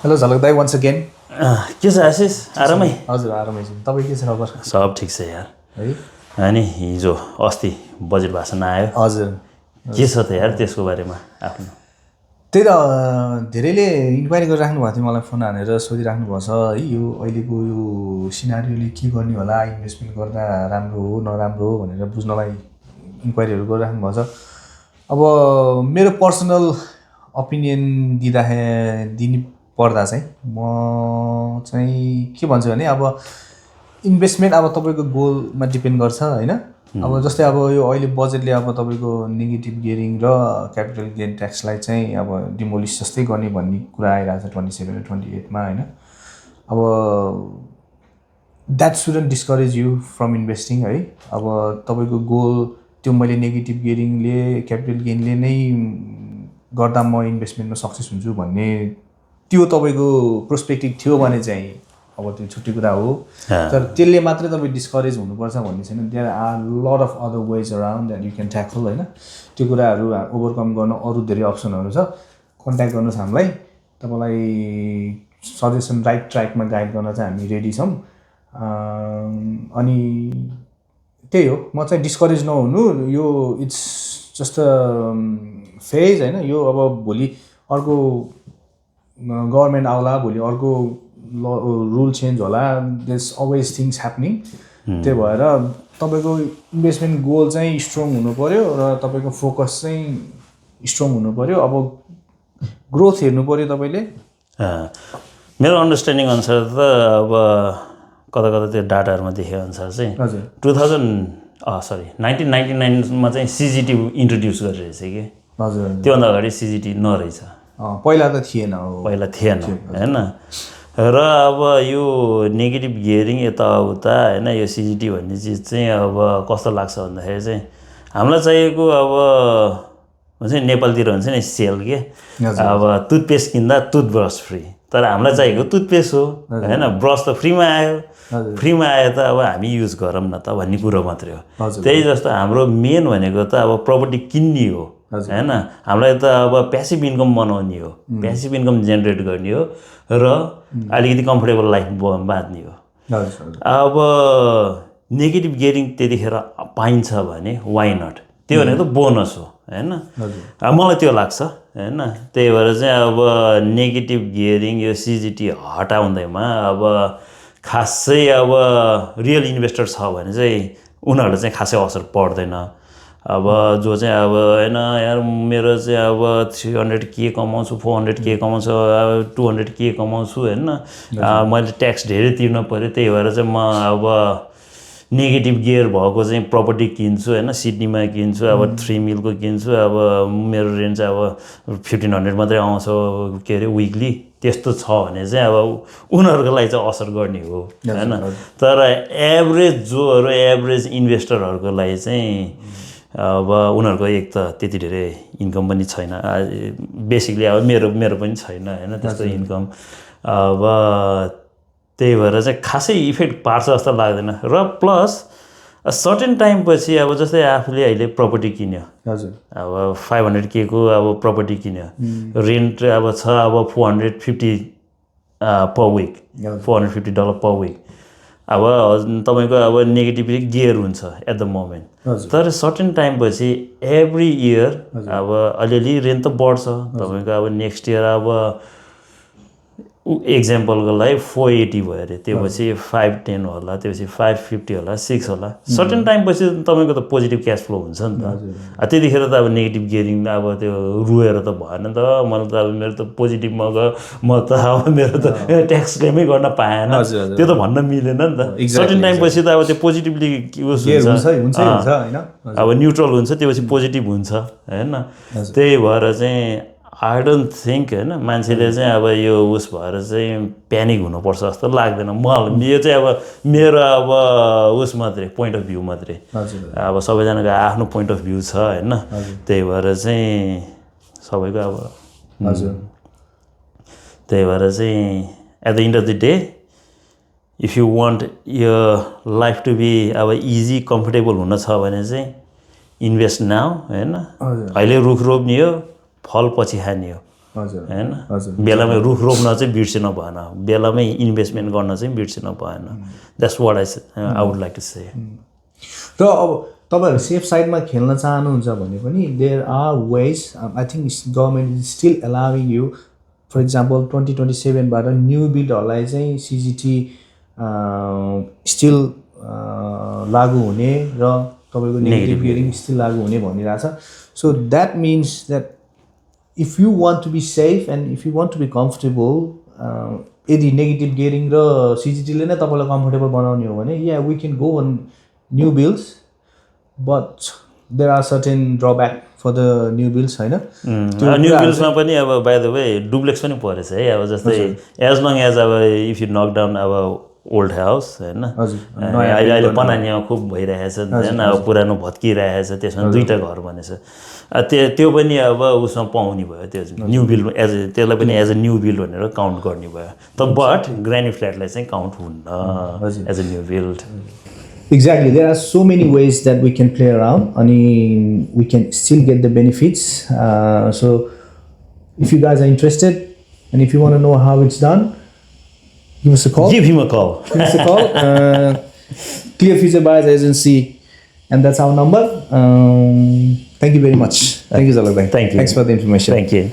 Hello झलक दाई once again. के छ आशिष आरामै? हजुर आरामै छु। तपाईँ के छ खबर? सब ठिक छ यार। है अनि हिजो अस्ति बजेट भाषण आयो। हजुर के छ त यार त्यसको बारेमा आफ्नो? त्यही त धेरैले इन्क्वायरी गरिराख्नु भएको थियो, मलाई फोन हानेर सोधिराख्नु भएको छ है, यो अहिलेको यो सिनारीले के गर्ने होला, इन्भेस्टमेन्ट गर्दा राम्रो हो नराम्रो हो भनेर बुझ्नलाई इन्क्वायरीहरू गरिराख्नु भएको छ। अब मेरो पर्सनल ओपिनियन दिनु पर्दा चाहिँ म चाहिँ के भन्छु भने अब इन्भेस्टमेन्ट अब तपाईँको गोलमा डिपेन्ड गर्छ होइन। अब जस्तै अब यो अहिले बजेटले अब तपाईँको नेगेटिभ गियरिङ र क्यापिटल गेन ट्याक्सलाई चाहिँ अब डिमोलिस जस्तै गर्ने भन्ने कुरा आइरहेको छ 27 र 28मा होइन। अब that shouldn't discourage you from investing है। अब तपाईँको गोल त्यो मैले नेगेटिभ गियरिङले क्यापिटल गेनले नै गर्दा म इन्भेस्टमेन्टमा सक्सेस हुन्छु भन्ने त्यो तपाईँको प्रोस्पेक्टिभ थियो भने चाहिँ अब त्यो छुट्टी कुरा हो। तर त्यसले मात्रै तपाईँ डिस्करेज हुनुपर्छ भन्ने छैन। There are lot of other ways around that you can tackle होइन। त्यो कुराहरू ओभरकम गर्न अरू धेरै अप्सनहरू छ। कन्ट्याक्ट गर्नुहोस् हामीलाई, तपाईँलाई सजेसन राइट ट्र्याकमा गाइड गर्न चाहिँ हामी रेडी छौँ। अनि त्यही हो, म चाहिँ डिस्करेज नहुनु, यो इट्स जस्ट अ फेज होइन। यो अब भोलि अर्को गभर्मेन्ट आउला, भोलि अर्को रुल चेन्ज होला, देयर्स अलवेज थिङ्स ह्यापनिङ। त्यही भएर तपाईँको इन्भेस्टमेन्ट गोल चाहिँ स्ट्रङ हुनु पऱ्यो र तपाईँको फोकस चाहिँ स्ट्रङ हुनु पऱ्यो। अब ग्रोथ हेर्नु पऱ्यो तपाईँले। मेरो अन्डरस्ट्यान्डिङ अनुसार त अब कता कता त्यो डाटाहरूमा देखे अनुसार चाहिँ हजुर 1999मा चाहिँ सिजिटी इन्ट्रोड्युस गरिरहेछ कि। हजुर त्योभन्दा अगाडि सिजिटी नरहेछ। पहिला त थिएन हो, पहिला थिएन होइन। र अब यो नेगेटिभ गियरिङ यताउता होइन, यो सिजिटी भन्ने चिज चाहिँ अब कस्तो लाग्छ भन्दाखेरि चाहिँ हामीलाई चाहिएको अब हुन्छ नि, नेपालतिर हुन्छ नि सेल के, अब टुथपेस्ट किन्दा टुथब्रस फ्री। तर हामीलाई चाहिएको टुथपेस्ट हो होइन, ब्रस त फ्रीमा आयो। फ्रीमा आयो त अब हामी युज गरौँ न त भन्ने कुरो मात्रै हो। त्यही जस्तो हाम्रो मेन भनेको त अब प्रपर्टी किन्ने हो होइन। हामीलाई त अब प्यासिभ इन्कम बनाउने हो, प्यासिभ इन्कम जेनेरेट गर्ने हो र अलिकति कम्फोर्टेबल लाइफ बाँच्ने हो। अब नेगेटिभ गियरिङ त्यतिखेर पाइन्छ भने वाइ नट, त्यो भनेको त बोनस हो होइन। मलाई त्यो लाग्छ होइन। त्यही भएर चाहिँ अब नेगेटिभ गियरिङ यो सिजिटी हटाउँदैमा अब खासै अब रियल इन्भेस्टर छ भने चाहिँ उनीहरूलाई चाहिँ खासै असर पर्दैन। अब जो चाहिँ अब होइन यार मेरो चाहिँ अब 300K कमाउँछु, 400K कमाउँछु, 200K कमाउँछु होइन, मैले ट्याक्स धेरै तिर्नु पऱ्यो, त्यही भएर चाहिँ म अब नेगेटिभ गियर भएको चाहिँ प्रपर्टी किन्छु होइन, सिडनीमा किन्छु, अब 3 मिलको किन्छु, अब मेरो रेन्ट चाहिँ अब 1500 मात्रै आउँछ के अरे विकली, त्यस्तो छ भने चाहिँ अब उनीहरूको लागि चाहिँ असर गर्ने हो होइन। तर एभरेज जोहरू एभरेज इन्भेस्टरहरूको लागि चाहिँ अब उनीहरूको एक त त्यति धेरै इन्कम पनि छैन, बेसिकली अब मेरो पनि छैन होइन त्यस्तो इन्कम। अब त्यही भएर चाहिँ खासै इफेक्ट पार्छ जस्तो लाग्दैन। र प्लस सर्टेन टाइम पछि अब जस्तै आफूले अहिले प्रपर्टी किन्यो, हजुर अब 500K को अब प्रपर्टी किन्यो, रेन्ट अब छ अब $450 पर विक, $450 पर विक। अब तपाईँको अब नेगेटिभ गियर हुन्छ एट द मोमेन्ट। तर सर्टेन टाइम पछि एभ्री इयर अब अलिअलि रेन्ट त बढ्छ तपाईँको। अब नेक्स्ट इयर अब एक्जाम्पलको लागि 480 भयो अरे, त्यो पछि 510 होला, त्यो पछि 550 होला, 6 होला। सर्टेन टाइम पछि तपाईँको त पोजिटिभ क्यास फ्लो हुन्छ नि त। त्यतिखेर त अब नेगेटिभ गियरिङ अब त्यो रुएर त भएन नि त। मलाई त अब मेरो त पोजिटिभमा गयो, म त अब मेरो त ट्याक्स क्लेमै गर्न पाएन, त्यो त भन्न मिलेन नि त। सर्टेन टाइम पछि त अब त्यो पोजिटिभली उस हुन्छ होइन, अब न्युट्रल हुन्छ, त्यो पछि पोजिटिभ हुन्छ होइन। त्यही भएर चाहिँ आई डोन्ट थिङ्क होइन मान्छेले चाहिँ अब यो उस भएर चाहिँ प्यानिक हुनुपर्छ जस्तो लाग्दैन मलाई। यो चाहिँ अब मेरो अब उस मात्रै पोइन्ट अफ भ्यू मात्रै, अब सबैजनाको आफ्नो पोइन्ट अफ भ्यू छ होइन। त्यही भएर चाहिँ सबैको अब हजुर त्यही भएर चाहिँ at the end of the day if you want यो लाइफ टु बी अब इजी कम्फोर्टेबल हुन छ भने चाहिँ इन्भेस्ट नाउ होइन। अहिले रुख रोप्ने हो, फल पछि खाने हो। हजुर होइन हजुर बेलामै रुख रोप्न चाहिँ बिर्सिनु भएन बेलामै इन्भेस्टमेन्ट गर्न चाहिँ बिर्सिनु भएन that's what I would like to say र अब तपाईँहरू सेफ साइडमा खेल्न चाहनुहुन्छ भने पनि there are ways I think government is still allowing you for example 2027बाट न्यू बिल्डहरूलाई चाहिँ सिजिटी स्टिल लागु हुने र तपाईँको नेगेटिभ गियरिङ स्टिल लागु हुने भनिरहेछ so that means that if you want to be safe and if you want to be comfortable यदि नेगेटिभ गियरिङ र सिजिटीले नै तपाईँलाई कम्फर्टेबल बनाउने हो भने या we can go on new builds but there are certain drawback for the new builds होइन न्यू बिल्ड्समा पनि अब बाई द वे डुप्लेक्स पनि परेछ है अब जस्तै एज लङ एज अब इफ यू नक डाउन अब ओल्ड हाउस होइन अहिले पनानीमा खुब भइरहेछ होइन अब पुरानो भत्किरहेछ त्यसमा दुईवटा घर भनेछ त्यो पनि अब उसमा पाउने भयो त्यो न्यू बिल्ड त्यसलाई पनि एज अ न्यू बिल्ड भनेर काउन्ट गर्ने भयो त बट ग्रानी फ्ल्याटलाई चाहिँ काउन्ट हुन्न as a new build Exactly. There are so many ways that we can play around and we can still get the benefits. So if you guys are interested and if you want to know how it's done, give us a call. Give him a call. Give us a call. Clear Future Buyers Agency. And that's our number. Thank you very much. Thank you, Zalak bhai. Thank you. Thanks for the information. Thank you.